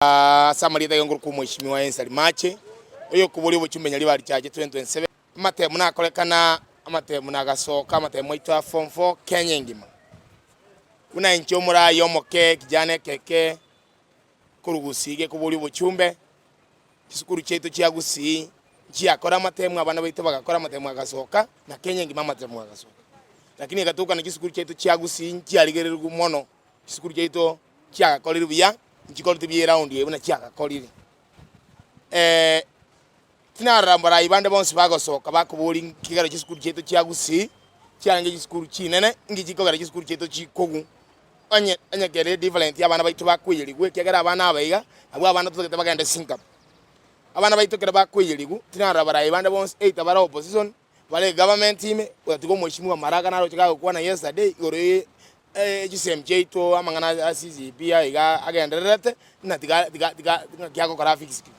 Ase amarieta y'ongorokwa Omweshimiwa Ensari Mache, oyokoboria obochumbe Nyaribari Church 2027, amatemu nakorekana, amatemu nagasoka, amatemu aito a form four Kenya engima. Buna inche omoraia omoke kijana ekeke korwa Gusii gekoboria obochumbe, chisukuru chiaito chia Gusii nchiakora amatemu abana baito bagakora amatemu agasoka, na Kenya engima amatemu agasoka. Lakini egatoka na chisukuru chiaito chia Gusii nchiarigererigwe mono. Chisukuru chiaito chiagakorire buya, nchikorete buya eraundi eye buna chiagakorire. Tinarora mborai bande bonsi bagosoka bakoboria nkigera chisukuru chiaito chia Gusii chiarenge chisukuru chinene, inki chikogera chisukuru chiaito chikogu onye onye kere different abana baito bakoiyerigwa ekiagera abana aba iga, abwo abana totagete bagende Singapore. Abana baito ekero bakoiyerigwa, tinarora abarai bande bonsi either bare opposition, Bare egovernment ime, gotatiga omweshimiwa Maraga naroche gagokwana yesterday igoro ye chisemi chiaito amang'ana a CCB aiga agendererete ng'a tiga tiga tiga ng'aki agokora afix ki.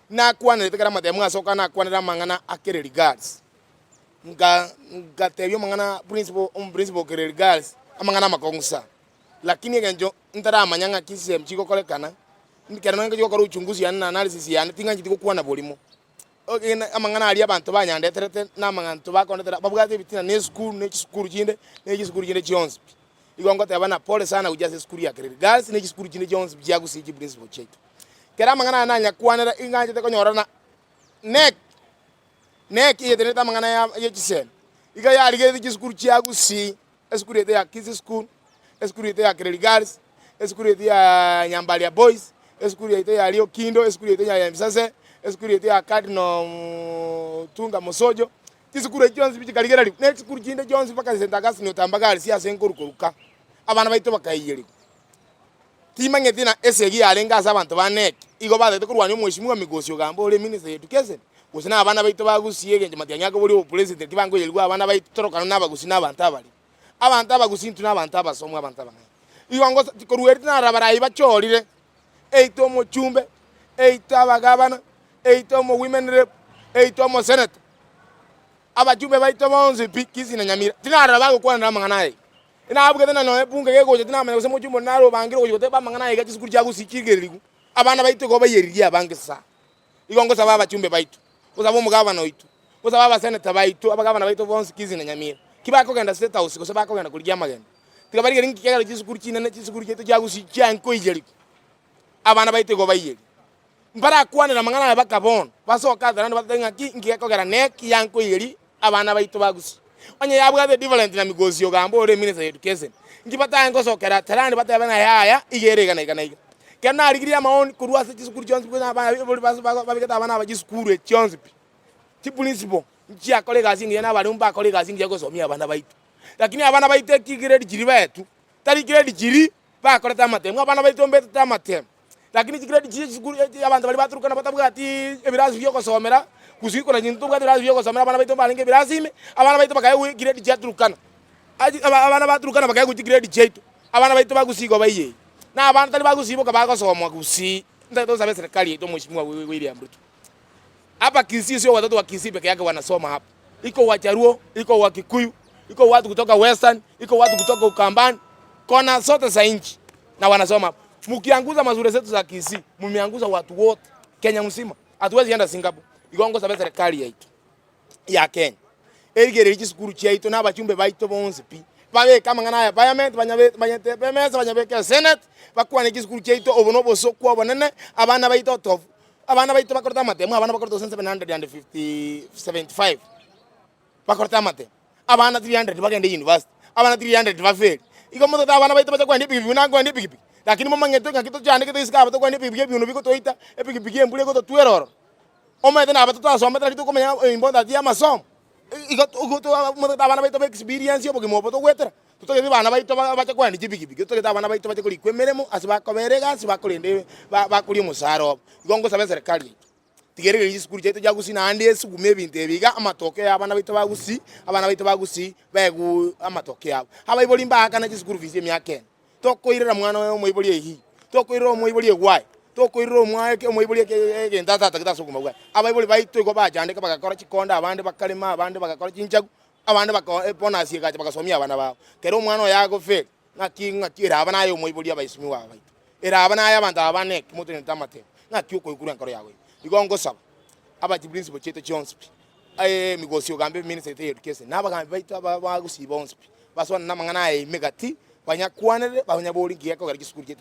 Nakwanerete ekero amatemo asoka nakwanera amang'ana a Kereri Girls, nka ngatebia amang'ana principal omoprincipal o Kereri Girls amang'ana amakong'u sana. Lakini egencho ntaramanya ng'aki chisemi chigokorekana, ekero nonye gokora uchunguzi yane na analysis yane ting'ancheti gokwana borimo. Amang'ana aria abanto banyandeterete na amang'anto bakondetera babwate ebitina na esukuru ne chisukuru chinde ne chisukuru chinde chionsi pi. Igo ngoteba ng'a pole sana gochia ase esukuru ya Kereri Girls ne chisukuru chinde chionsi pi chia Gusii chiprinciple chiaito. Ekero amang'ana aya nanyakwanera ing'anchete konyora ng'a NEC, NEC eyetenerete amang'ana ya ye chisemi, iga yarigeretie chisukuru chia Gusii, esukuru yaito ya Kisii School, esukuru yaito ya Kereri Girls, esukuru yaito ya Nyambaria Boys, esukuru yaito ya Riokindo, esukuru yaito ya Embisase, esukuru yaito ya Cardinal Tunga Mosojo, chisukuru echio chionsi pi chikarigererigwa, na chisukuru chinde chionsi mpaka St Augustine Otambagari ase ase nkorukoruka, abana baito bakaiyerigwa. Timanyeti na esegi yarenge ase abanto ba NEC, igo batagete korwania omweshimiwa Migosi Ogamba ore Minister ya Education, gose na abana baito ba Gusii egencho matiang'i akoboria obopresident tibankoyerigwa abana baito torokane na abagusii na abanto abaria. Abanto abagusii intwe na abanto abasomu abanto abang'aini. Igo ngosa korwa erio tinarora abarai bachorire, eitwe omochumbe, eitwe abagabana, eitwe omo women rep, eitwe omosenator, abachumbe baito bonsi pi Kisii na Nyamira, tinarora bagokwanera amang'ana aya iga. Nabugete na nonya ebunge gegocha tinamanya gose mochumbe onde nare obangire ogochia goteba amang'ana aya iga chisukuru chia Gusii chigererigwe, abana baito igo baiyeririe abange sana. Igo ngosaba abachumbe baito, ngosaba omogabana oito, ngosaba abaseneta baito, abagabana baito bonsi Kisii na Nyamira, ki bakogenda State House gose bakogenda korigia amagena, tiga barigererie nki kiagera chisukuru chinene chisukuru chiaito chia Gusii chiankoiyerigwa, abana baito igo baiyerie. Mbarakwanere amang'ana aya baka bono, basoke ase naende batebe ng'aki nki gekogera neki yankoiyeria abana baito ba Gusii. Onye yabwate different na Migosi Ogamba ore minister ya education, nki batae gosokera tarani batebe ng'a yaya iga ere iga na iga na iga. Ekero narigirie amaoni korwa ase chisukuru chionsi pi abaibori babegete abana aba chisukuru echi chionsi pi, chiprinciple nchiakora egasi engiya na abalimu mbakora egasi engiya gosomia abana baito. Lakini abana baito ekigrade chiria baetwe, tari grade chiria bakorete amatemu, abana baito mbetete amatemu. Lakini chigrade chiria chisukuru echi abanto baria baturukana batabwati ebirasi bia ogosomera, gose korwa intwe tobwate ebirasi bia ogosomera abana baito mbarenge ebirasi ime, abana baito bakaegwa egrade chia Turukana. Achi aba abana ba Turukana bakaegwa chigrade chiaito, abana baito ba Gusii igo baiyeirie. Na abana tari ba Gusii boka bagosomwa Gusii, ntagete gosabe eserekari yaito Mheshimiwa William Ruto. Hapa Kisii sio watoto wa Kisii peke yake wanasoma hapa, iko Wajaluo, iko Wakikuyu, iko watu kutoka Western, iko watu kutoka Ukambani, kona zote za nchi na wanasoma hapa. Mkianguza mashule zetu za Kisii, mmeanguza watu wote Kenya mzima. Hatuwezi enda Singapore. Igo ngosabe serikali yaito ya Kenya erigererie chisukuru chiaito na abachumbe baito bonsi pi babeke amang'ana aya parliament banyabe banyete emesa banyabeke esenate bakwane chisukuru chiaito obo na obosoku obonene abana baito otofu abana baito bakorete amatemu abana bakorete gose 750 75 bakorete amatemu abana 300 bagende university abana 300 baferi igo motagete abana baito bache kogenda epikipiki buna nkogenda epikipiki lakini momanyete ng'aki tochandegete isiko aba tokogenda epikipiki ebiono bigotoita epikipiki embura egototwera ororo. Omanyete naba totasomete nari tokomenya importance ya amasomo, igo igo tomanyete abana baito ba experience obogima obo togoetera, totagete abana baito bache kogenda chipikipiki, totagete abana baito bache korikwa emeremo ase bakobera egasi bakorenda bakoria omosara obo. Igo ngosaba eserekari yaito, tiga erigererie chisukuru chiaito chia gusii naende esugume ebinto ebi iga, amatokeo ya abana baito ba gusii, abana baito ba gusii baegwe amatokeo abo. Abaibori mbaakane chisukuru fees emiaka ene. Tokoirera mwana oye omoibori ehihi, tokoirera omoibori egwae, tokoirera omwa eke omoibori eke egento atatagete ase obogima bwaye. Abaibori baito igo bachandeka bagakora chikonda abande bakarema abande bagakora chinchagu, abande bako ebonus egacha bagasomia abana babo. Kero omwana oye agoferi, ng'aki ng'aki eraba naye omoibori abaisumiwa aba baito. Ere aba naye abanto aba bane eki motenenete amatemo, ng'aki okoigurwa enkoro yago ime. Igo ngosaba abachiprinciple chiaito chionsi pi, emigosi ogambe eministry yaito ya education, na abagambi baito aba bagusii bonsi pi, basoane namang'ana aya ime gati, banyakwanere, banyabori nki gekogera chisukuru chiaito.